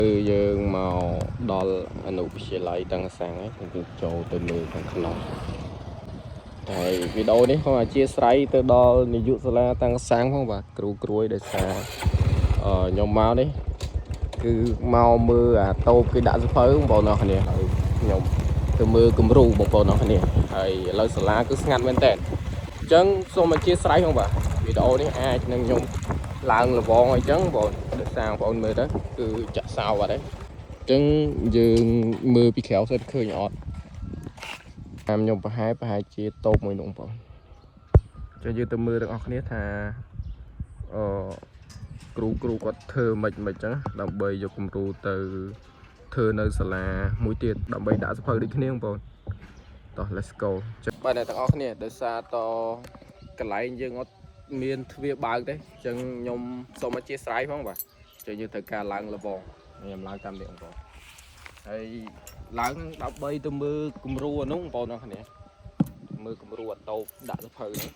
គឺយើងមកដល់អនុវិទ្យាល័យតាំងសាំងហើយយើងចូលទៅមើលខាងក្នុងតែវីដេអូនេះក៏អធិស្ឋានទៅដល់នាយកសាលាតាំងសាំងផងបាទគ្រូគ្រួយដោយសារអឺខ្ញុំមកនេះគឺមកមើលអាតូបគេដាក់សភៅបងប្អូនអរគ្នាហើយខ្ញុំទៅមើលគំរូបងប្អូនអរគ្នាហើយឥឡូវសាលាគឺស្ងាត់មែនតើអញ្ចឹងសូមអធិស្ឋានផងបាទវីដេអូនេះអាចនឹងខ្ញុំឡើងលវងអីចឹងបងដោយសារបងប្អូនមើលទៅគឺចាក់សោអត់ទេអញ្ចឹងយើងមើលពីក្រៅសិនឃើញអត់តាមខ្ញុំប្រហែលប្រហែលជាតូបមួយនោះបងប្អូនអញ្ចឹងយើងទៅមើលទាំងអស់គ្នាថាអឺគ្រូគ្រូគាត់ធ្វើមិនមិនចឹងដើម្បីយកគំរូទៅធ្វើនៅសាលាមួយទៀតដើម្បីដាក់សភៅដូចគ្នាបងប្អូនតោះ let's go បាទអ្នកទាំងអស់គ្នាដោយសារតកន្លែងយើងអត់មានទ្វារបើកទេអញ្ចឹងខ្ញុំសូមអធិស្ឋានផងបាទអញ្ចឹងយើងត្រូវការឡើងលបងខ្ញុំឡើងតាមនេះបងប្អូនហើយឡើងដើម្បីទៅមើលគំរូអានោះបងប្អូនអរគ្នាមើលគំរូអាតូបដាក់សភៅហ្នឹង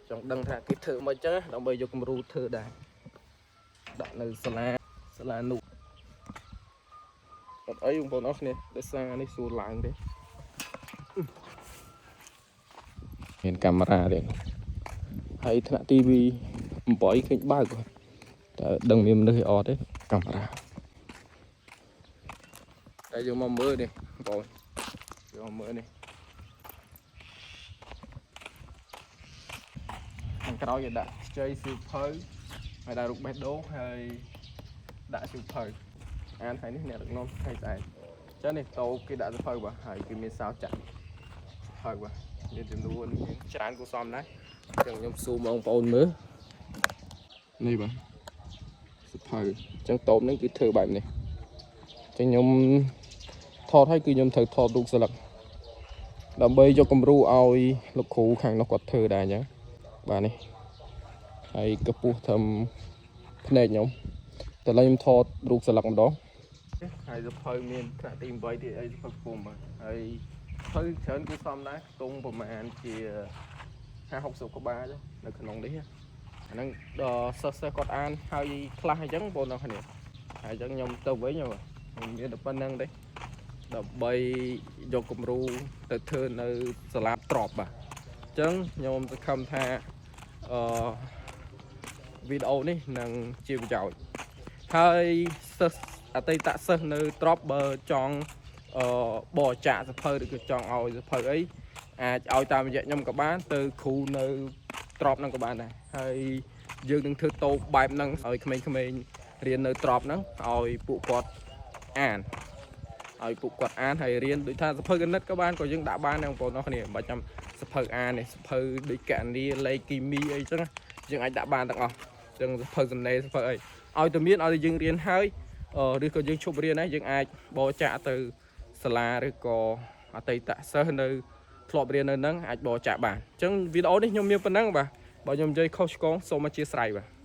ចង់ដឹងថាគេធ្វើមិនអញ្ចឹងដើម្បីយកគំរូធ្វើដែរដាក់នៅសាលាសាលានោះអត់អីបងប្អូនអរគ្នាដោយសារនេះសួរឡើងទេ មានកាមេរ៉ាទៀតហើយថ្នាក់ទី8ឃើញបើកតែដឹងមានមនុស្សឯអត់ទេកាមេរ៉ាតែយកមកមើលនេះបងយកមកមើលនេះខាងក្រោយគេដាក់ខ្ចីសៀវភៅហើយដាក់រូបបេះដូងហើយដាក់សៀវភៅអានថ្ងៃនេះអ្នកដឹកនាំថ្ងៃស្អែកចឹងនេះតោគេដាក់សៀវភៅបាទហើយគេមានសោចាក់សៀវភៅបាទមានចំនួនច្រើនគួរសមដែរចឹងខ្ញុំសួរបងប្អូនមើលនេះបាទសៀវភៅចឹងតូបហ្នឹងគឺធ្វើបែបនេះចឹងខ្ញុំថតហើយគឺខ្ញុំត្រូវថតរូបស្លឹកដើម្បីយកគំរូឲ្យលោកគ្រូខាងនោះគាត់ធ្វើដែរអញ្ចឹងបាទនេះហើយកម្ពស់ត្រឹមភ្នែកខ្ញុំតែឥឡូវខ្ញុំថតរូបស្លឹកម្ដងហើយសភៅមានថ្នាក់ទី8ទៀតអីសភៅពុំបាទហើយសភៅច្រើនគួរសមដែរខ្ទង់ប្រហែលជា50 60ក្បាលចុះនៅក្នុងនេះអាហ្នឹងដល់សិស្សសិស្សគាត់អានហើយខ្លះអញ្ចឹងបងប្អូនអរគ្នាហើយអញ្ចឹងខ្ញុំទៅវិញខ្ញុំមានតែប៉ុណ្្នឹងទេដើម្បីយកគំរូទៅធ្វើនៅសាលាទ្របបាទអញ្ចឹងខ្ញុំសង្ឃឹមថាអឺវីដេអូនេះនឹងជាប្រយោជន៍ហើយសិស្សអតីតសិស្សនៅទ្របបើចង់អឺបរិច្ចាគសភៅឬក៏ចង់ឲ្យសភៅអីអាចឲ្យតាមរយៈខ្ញុំក៏បានទៅគ្រូនៅទ្របហ្នឹងក៏បានដែរហើយយើងនឹងធ្វើតូបបែបហ្នឹងឲ្យក្មេងៗរៀននៅទ្របហ្នឹងឲ្យពួកគាត់អានឲ្យពួកគាត់អានហើយរៀនដូចថាសភៅគណិតក៏បានក៏យើងដាក់បានដែរបងប្អូនអរគ្នាមិនបាច់ចាំសភៅអានទេសភៅដូចកណនីលេខគីមីអីចឹងយើងអាចដាក់បានទាំងអស់ចឹងសភៅសំណេរសភៅអីឲ្យតែមានឲ្យតែយើងរៀនហើយឬក៏យើងឈប់រៀនដែរយើងអាចបរិច្ចាគទៅសាលាឬក៏អតីតសិស្សនៅធ្លាប់រៀននៅហ្នឹងអាចបរិច្ចាគបានអញ្ចឹងវីដេអូនេះខ្ញុំមានប៉ុណ្ណឹងបាទបើខ្ញុំនិយាយខុសឆ្គងសូមអធិស្ឋានបាទ។